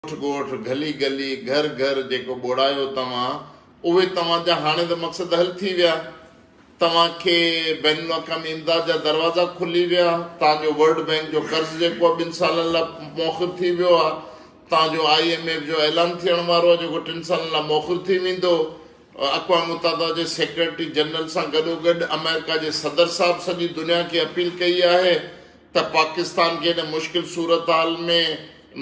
ڳوٺ ڳوٺ، گلي گلي، گهر گهر جيڪو ٻوڙايو توهان، اهي توهان جا هاڻي ته مقصد حل ٿي ويا. توهان کي بين الاقوامي امداد جا دروازا کلي ويا. توهان جو ورلڊ بئنڪ جو قرض جيڪو آهي ٻن سالن لاء موخر ٿي ويو آهي. توهان جو I M F جو اعلان ٿيڻ وارو آهي جيڪو ٽن سالن لاء موخر ٿي ويندو. اقوام متحده جي سيڪريٽري جنرل سان گڏوگڏ آمريڪا جي صدر صاحب سڄي دنيا کي اپيل ڪئي آهي ته پاڪستان کي هن مشڪل صورتحال ۾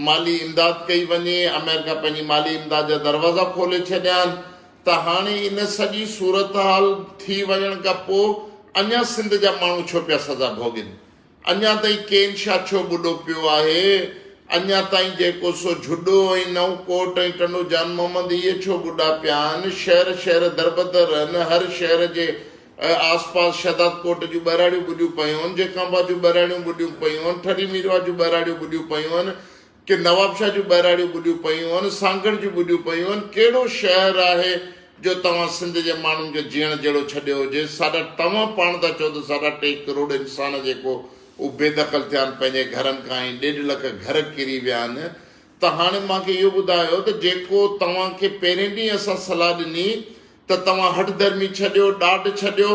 مالي امداد ڪئي وڃي، آمريڪا پنهنجي مالي امداد جا دروازا کولي ڇڏيا آهن ته هاڻي ان سڄي صورتحال ٿي وڃڻ کان پوء اڃا سنڌ جا ماڻهو ڇو پيا سزا ڀوڳين؟ اڃا تائين ڪين شاهه ڇو ٻڏو پيو آهي؟ اڃا تائين جيڪو سو جهڏو ۽ نئون ڪوٽ ۽ ٽنڊو جان محمد اهي ڇو ٻڏا پيا آهن؟ شهر شهر دربدر آهن، هر شهر جي آس پاس شهداد ڪوٽ جون ٻهراڙيون ٻڏيون پيون آهن، جيڪب آباد جون ٻهراڙيون ٻڏيون پيون آهن، ٺري ميرواهه جون ٻهراڙيون ٻڏيون پيون آهن، ڪي نوابشاهه جون ٻهراڙيون ٻڏيون پيون آهن، سانگهڙ جون ٻڏيون پيون آهن، ڪهڙو شهر آهي جو توهان سنڌ جي ماڻهن کي جيئڻ جهڙو ڇڏيو هجي، ساڍا توهان پاڻ ٿا چئو ته ساڍا ٽي ڪروڙ انسان جيڪو اهو بي دخل ٿيا آهن پنهنجي گهرن کان ۽ ڏيڍ لک گهر ڪري ويا آهن ته هاڻي مان کي اهو ٻڌايو ته جيڪو توهان کي پهرين ڏينهن اسان صلاح ڏني ته توهان هٺ ڌرمي ڇڏيو، ڏاڍ ڇڏيو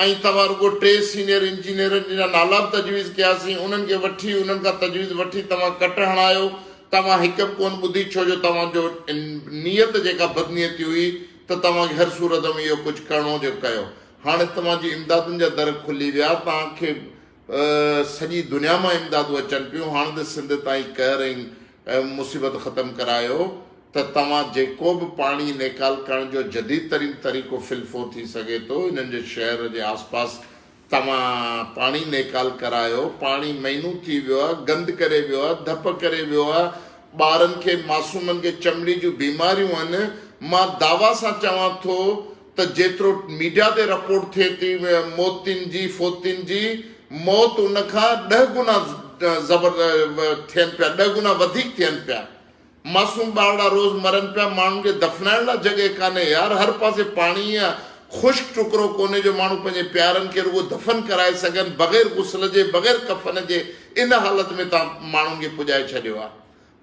۽ توهان رڳو ٽي سينيئر انجنيئرن جا نالا به تجويز ڪياسين، انهن کي وٺي، انهن کان تجويز وٺي توهان ڪٽ هڻايو، توهان هڪ به ڪونه ٻڌي ڇو جو توهان جو نيت جيڪا بدنيتي هئي ته توهان کي هر صورت ۾ اهو ڪجهه ڪرڻو جو ڪيو. هاڻي توهان جي امدادن جا در کلي ويا، توهان کي سڄي دنيا مان امدادون اچن پيون، هاڻ ته سنڌ تائين قهر ۽ مصيبت ختم ڪرايو ته توهان جيڪو به پاڻي نيڪال ڪرڻ جو جديد ترين طريقو في الفور ٿي سگهي ٿو انهن جي شهر جي آس پاس توهان پاڻي نيڪال ڪرايو، پاڻي مهينو ٿي ويو آهي، گند ڪري ويو آهي، ڌپ ڪري ويو آهي، ٻارن کي معصومن کي چمڙي جون بيماريون آهن، مان دعويٰ سان چوان ٿو ته جيترو ميڊيا تي رپورٽ ٿئي ٿي موتين جي فوتين جي موت ان کان ڏهه گنا زبر ٿين پيا ڏهه گنا وڌيڪ ٿين پيا معصوم ٻارڙا روز مرن پيا ماڻهن کي دفنائڻ لاء جڳهه ڪانهي يار هر پاسي پاڻي يا خشڪ ٽڪرو ڪونهي جو ماڻهو پنهنجي پيارن کي رڳو دفن ڪرائي سگهن بغير غسل جي بغير ڪفن جي ان حالت ۾ تان ماڻهن کي پڄائي ڇڏيو آهي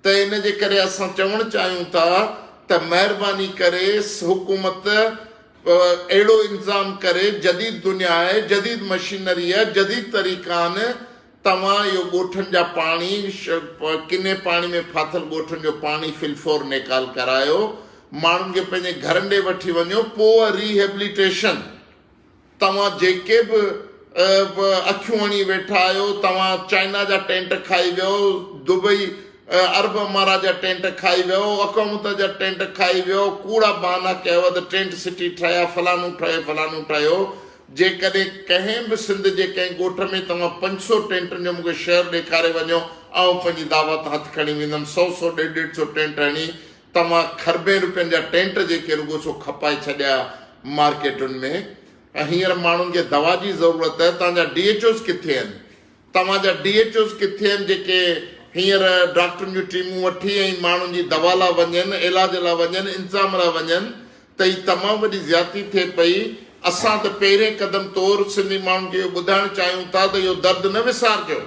ته ان جي ڪري اسان چوڻ چاهيون ٿا ته مهرباني ڪري حڪومت اهڙو انتظام ڪري جديد دنيا آهي جديد مشينري آهي جديد طريقا آهن توهان اهو ڳوٺن جا پاڻي ڪني پاڻي ۾ ڦاٿل ڳوٺن جو پاڻي في الفور نيڪال ڪرايو ماڻهن کي پنهنجي گهرن ڏي وٺي وڃو پوء ريهيبليٽيشن توهان جيڪي به اکيون هڻي ويٺا آهيو، توهان چائنا جا ٽينٽ کائي ويو، دبئي عرب امارات جا ٽينٽ کائي ويو، اقوام متحده جا ٽينٽ کائي ويو، ڪوڙا بهانا ڪيو ته ٽينٽ سٽي ٺاهيا، فلانو ٺهيو، فلانو ٺهيو. جيڪڏهن ڪنهن به سنڌ جي ڪنهن ڳوٺ ۾ توهان 500 ٽينٽن جو مون کي شهر ڏيکاري وڃو، آئون پنهنجي دعويٰ تان هٿ کڻي ويندم، سئو سئو ڏيڍ ڏيڍ سئو ٽينٽ هڻي توهان کربين روپين جا ٽينٽ جيڪي رڳو سو کپائي ڇڏيا مارڪيٽن ۾ ۽ هينئر ماڻهن کي دوا جي ضرورت آهي توهان جا ڊي ايڇ اوز ڪٿي آهن توهان جا ڊي ايڇ اوز ڪٿي آهن جيڪي هينئر ڊاڪٽرن جون ٽيمون وٺي ۽ ماڻهن جي دوا لا وڃن علاج لا وڃن انتظام لا وڃن ته هي تمام وڏي زيادتي ٿئي پئي اسان ته پهرين قدم طور سنڌي ماڻهن کي اهو ٻڌائڻ چاهيون ٿا ته اهو درد نه وسارجو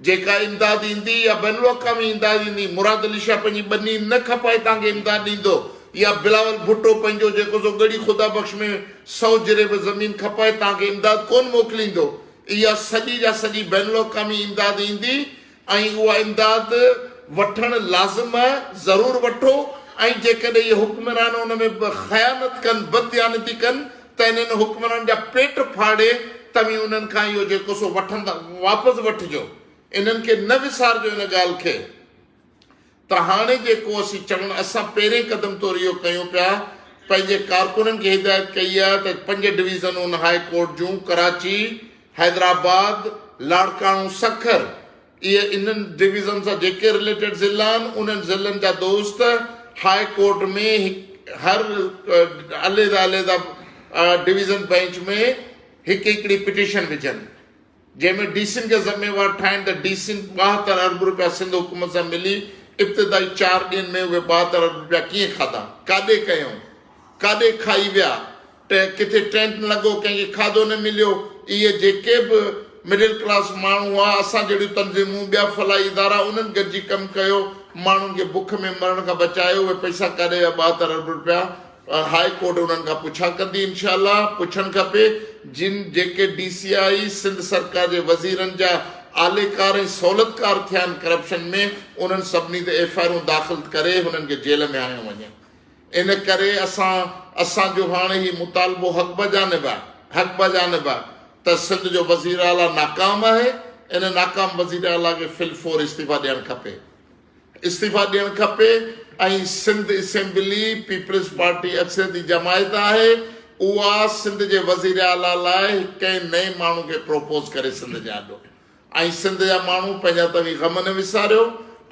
جيڪا امداد ايندي يا بين الاقوامي امداد ايندي، مراد علي شاهه پنهنجي ٻني نه کپائي توهان کي امداد ڏيندو يا بلاول ڀٽو پنهنجو جيڪو سو ڳڙهي خدا بخش ۾ سئو جريب زمين کپائي توهان کي امداد ڪونه موڪليندو. اها سڄي جا سڄي بين الاقوامي امداد ايندي ۽ اها امداد وٺڻ لازم آهي، ضرور وٺو ۽ جيڪڏهن اهي حڪمران ان ۾ به خيانت ڪن، بدديانتي ڪن ته انهن حڪمرانن جا پيٽ ڦاڙي توهين انهن کان اهو جيڪو سو وٺندا واپس وٺجو. انهن کي نه وسارجو ان ڳالهه کي ته هاڻي جيڪو اسين چوڻ اسان پهرين قدم طور اهو ڪيون پيا پنهنجي ڪارڪنن کي هدايت ڪئي آهي ته پنج ڊويزنون هاء ڪورٽ جون ڪراچي، حيدرآباد، لاڙڪاڻو، سکر اهي انهن ڊويزن سان جيڪي رليٽيڊ ضلعا آهن انهن ضلعن جا دوست هاء ڪورٽ ۾ هر عليحده عليحده ڊويزن بئنچ ۾ هڪ هڪڙي پٽيشن وجهن جنهن ۾ ڊي سين کي ذميوار ٺاهين ته ڊي سين 72 ارب روپيا سنڌ حڪومت سان ملي ابتدائي چار ڏينهن ۾ اهي 72 ارب روپيا ڪيئن کاڌا ڪاڏي ڪيائون ڪاڏي کائي ويا ڪٿي ٽينٽ نه لڳو، ڪنهن کي کاڌو نه مليو، اهي جيڪي به مڊل ڪلاس ماڻهو هئا، اسان جهڙيون تنظيمون، ٻيا فلاحي ادارا انهن گڏجي ڪم ڪيو، ماڻهن کي بک ۾ مرڻ کان بچايو، اهي پئسا ڪاڏي ويا 72 ارب رپيا، هاء ڪورٽ انهن کان پڇا ڪندي انشاء الله، پڇڻ کپي جن جيڪي ڊي سي آء سنڌ سرڪار جي وزيرن جا آليڪار ۽ سهولتڪار ٿيا آهن ڪرپشن ۾ انهن سڀني تي ايف I آرون داخل ڪري هنن کي جيل ۾ آڻيو وڃي. ان ڪري اسان اسان جو هاڻ هي مطالبو حق بجانب آهي حق بجانب آهي ته سنڌ جو وزير اعليٰ ناڪام آهي ان ناڪام وزير اعليٰ کي في الفور استعيفا ڏيڻ کپي استعيفا ڏيڻ کپي ۽ سنڌ اسيمبلي پيپلز پارٽي اڪثريتي جماعت آهي اها سنڌ جي وزير اعليٰ لاء ڪنهن نئين ماڻهو کي پروپوز ڪري سنڌ جي آڏو ۽ سنڌ جا ماڻهو پنهنجا توهين غم نه وساريو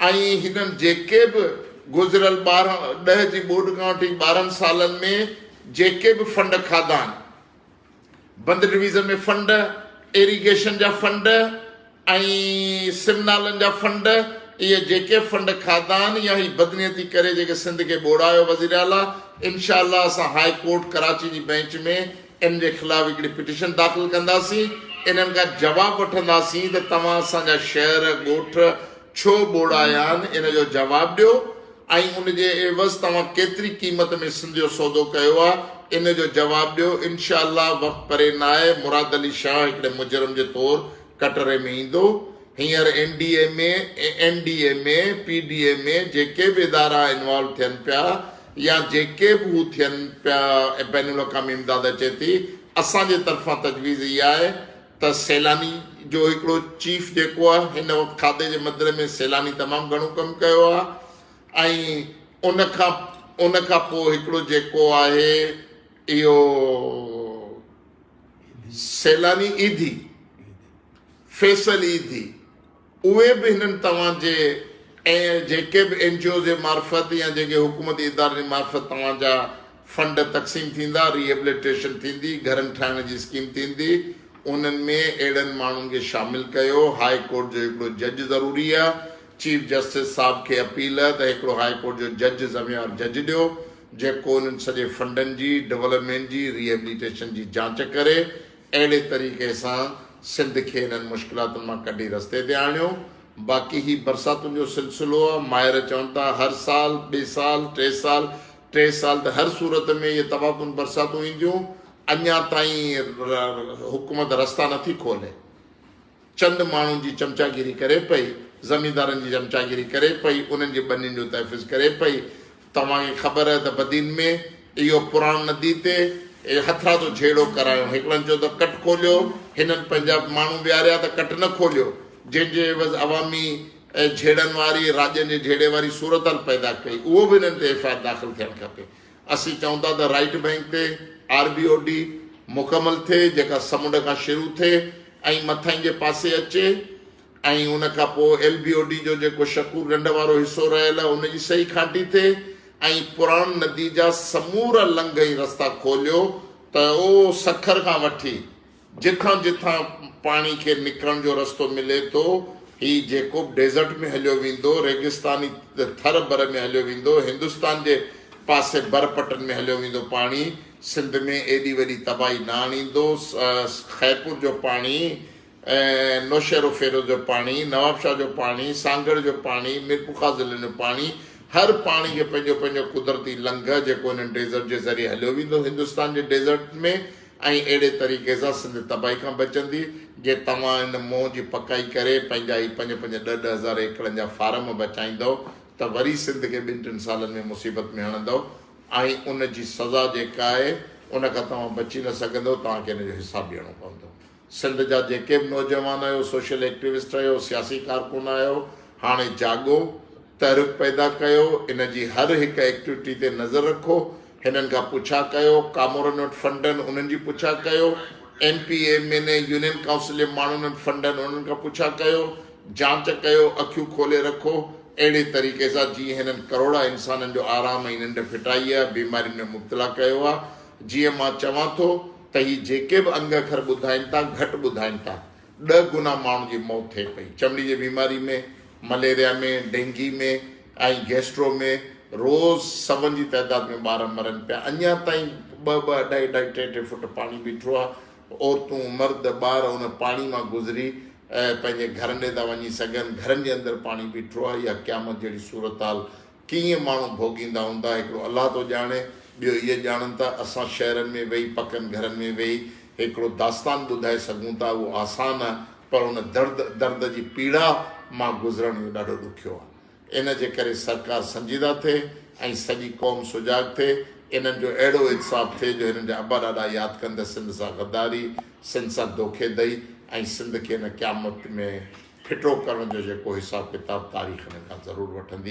۽ هنن جيڪي به گذريل 12 ڏهه جي ٻوڏ کان وٺي 12 سالن ۾ جيڪي به فنڊ کاڌا آهن بند ڊويزن ۾ فنڊ ايريگيشن جا فنڊ ۽ سم نالن جا فنڊ اهي جيڪي فنڊ کاڌا آهن يا هي بدنيتي ڪري جيڪي سنڌ کي ٻوڙايو وزير اعليٰ انشاء الله اسان هاء ڪورٽ ڪراچي جي بئنچ ۾ ان جي خلاف هڪڙي پٽيشن داخل ڪنداسين، انهن کان جواب وٺنداسين ته توهان اسان جا شهر، ڳوٺ ڇو ٻوڙايا آهن، ان جو جواب ڏيو ۽ ان جي عيوض توهان ڪيتري قيمت ۾ سنڌ جو سودو ڪيو آهي، ان جو جواب ڏيو، انشاء الله وقت پري ناهي، مراد علي شاهه هڪڙي مجرم جي طور ڪٽهري ۾ ايندو، هينئر N D M A, N D M A, P D M A جيڪي به ادارا انوالو ٿين پيا يا جيڪي به هو ٿين پيا بين الاقوامي امداد اچي ٿي اسان جي طرفان تجويز اها آهي ته سيلاني جو هڪڙو چيف جيڪو آهي هن وقت کاڌي جي مدري ۾ سيلاني تمام گهڻو ڪم ڪيو آهي ۽ ان کان ان کان پوء هڪڙو جيڪو آهي اهو سيلاني ايڌي فيصل ايڌي اهي به هنن توهان جي ۽ جيڪي به اين جي اوز جي معرفت يا جيڪي حڪومتي ادارن جي معرفت توهان جا فنڊ تقسيم ٿيندا، ريهبليٽيشن ٿيندي، گهرن ٺاهڻ جي اسڪيم ٿيندي، انهن ۾ اهڙن ماڻهن کي شامل ڪيو، هاء ڪورٽ جو هڪڙو جج ضروري آهي، چيف جسٽس صاحب کي اپيل آهي ته هڪڙو هاء ڪورٽ جو جج ذميوار جج ڏيو، جيڪو انهن سڄي فنڊن جي، ڊولپمينٽ جي، ريهبليٽيشن جي جاچ ڪري، اهڙي طريقي سان سنڌ کي انهن مشڪلاتن مان ڪڍي رستي تي آڻيو. باقي هي برساتن جو سلسلو آ، ماهر چون ٿا هر سال، ٻئي سال، ٽي سال، ٽي سال ته هر صورت ۾ اهي تباهه ڪن برساتون اينديون، اڃا تائين حڪومت رستا نٿي کولي. چند ماڻهن جي چمچاگيري ڪري پئي، زميندارن جي چمچاگيري ڪري پئي، انهن جي ٻنين جو تحفظ ڪري پئي. توهان کي خبر آهي ته بدين ۾ اهو پراڻ ندي تي هٿرادو جهيڙو ڪرايو. هڪڙن چيو ته ڪٽ کوليو، هنن پنهنجا ماڻهو ويهاريا ته ڪٽ نه کوليو، جنهن جي عيوض عوامي جهيڙن واري، راڄن جي جهيڙي واري صورتحال پيدا ڪئي. اهو به هنن تي ايف I R داخل ٿيڻ کپي. اسين چئون ٿا ته رائيٽ بئنڪ تي آر بي او ڊي مڪمل ٿئي جيڪا سمنڊ کان شروع ٿئي ۽ مٿئين جي پاسي اچي ۽ ان کان پوء ايل بي او ڊي جو جيڪو شڪور ڍنڍ وارو حصو رهيل آهي ان جي صحيح کانٽي ٿئي ۽ پراڻ ندي جا سمورا لنگهه ۽ رستا کوليو ته او سکر کان وٺي جتان جتان پاڻي کي نڪرڻ جو رستو ملي ٿو، هي جيڪو به ڊيزرٽ ۾ هليو ويندو، ريگستاني ٿر بر ۾ هليو ويندو، هندستان جي پاسي بر پٽن ۾ هليو ويندو پاڻي سنڌ ۾ ايڏي وڏي تباهي نه آڻيندو، خيرپور جو پاڻي، نوشهروفيروز جو پاڻي، نوابشاهه جو پاڻي، سانگهڙ جو پاڻي، ميرپورخاص ضلعن جو پاڻي، هر پاڻي کي پنهنجو پنهنجو قدرتي لنگهه جيڪو انهن ڊيزرٽ جي ذريعي هليو ويندو هندستان جي ڊيزرٽ ۾. ۽ اهڙي طريقي سان سنڌ تباهي کان بچندي، جي توهان ان منهن جي پڪائي ڪري پنهنجا هي پنج پنج ڏهه ڏهه هزار ايڪڙن جا فارم بچائيندؤ ته وري سنڌ کي ٻن ٽن سالن ۾ مصيبت ۾ هڻندؤ ۽ ان جي سزا جيڪا آهي ان کان توهان بچي نه سگهندؤ توهان کي ان جو حساب ڏيڻو پوندو. سنڌ جا جيڪي به نوجوان آهيو، سوشل ايڪٽيوسٽ آهيو، سياسي ڪارڪن آهيو، هاڻي جاڳو، تحرڪ پيدا ڪيو، ان جي هر هڪ ايڪٽيوٽي تي نظر رکو، هنن کان پڇا ڪيو، ڪامورن وٽ فنڊ آهن انهن جي پڇا ڪيو، M P A, M N A, union council جي ماڻهن وٽ فنڊ آهن انهن کان پڇا ڪيو، جانچ ڪيو، اکيون کولي رکو، اهڙي طريقي سان جيئن هنن ڪروڙها انسانن جو آرام ۽ ننڊ ڦٽائي آهي، بيمارين ۾ مبتلا ڪيو آهي، جيئن مان چوان ٿو ته هي جيڪي به انگ اکر ٻڌائين ٿا گهٽ ٻڌائين ٿا. ڏهه گنا ماڻهن جي موت ٿئي پئي چمڙي جي بيماري ۾، مليريا ۾، ڊينگي ۾ ۽ گيسٽرو ۾ روز سون جي تعداد ۾ ٻار مرن پيا. اڃا تائين ٻه ٻه اڍائي اڍائي ٽي ٽي فوٽ پاڻي بيٺو آهي. عورتون، مرد، ٻار ان پاڻي مان گذري پنهنجي گهرن ڏي ٿا وڃي سگهن، گهرن جي اندر پاڻي بيٺو آهي، اها قيامت جهڙي صورتحال ڪيئن ماڻهو ڀوڳيندا هوندا، هڪڙو الله ٿو ڄاڻي، ٻيو اهي ڄاڻن ٿا، اسان شهرن ۾ ويهي پڪن گهرن ۾ ويهي هڪڙو داستان ٻڌائي سگهون ٿا، اهو آسان آهي، پر ان درد درد جي پيڙا مان گذرڻ اهو ڏاڍو ڏکيو آهي. ان جي ڪري سرڪار سنجيده ٿئي ۽ سڄي قوم سجاڳ ٿئي، انهن جو اهڙو احتساب ٿئي جو هنن جا ابا ڏاڏا ياد ڪن ته سنڌ سان غداري، سنڌ سان دوکي دهي ۽ سنڌ کي ان قيامت ۾ ڦٽو ڪرڻ جو جيڪو حساب ڪتاب تاريخ هنن کان ضرور وٺندي.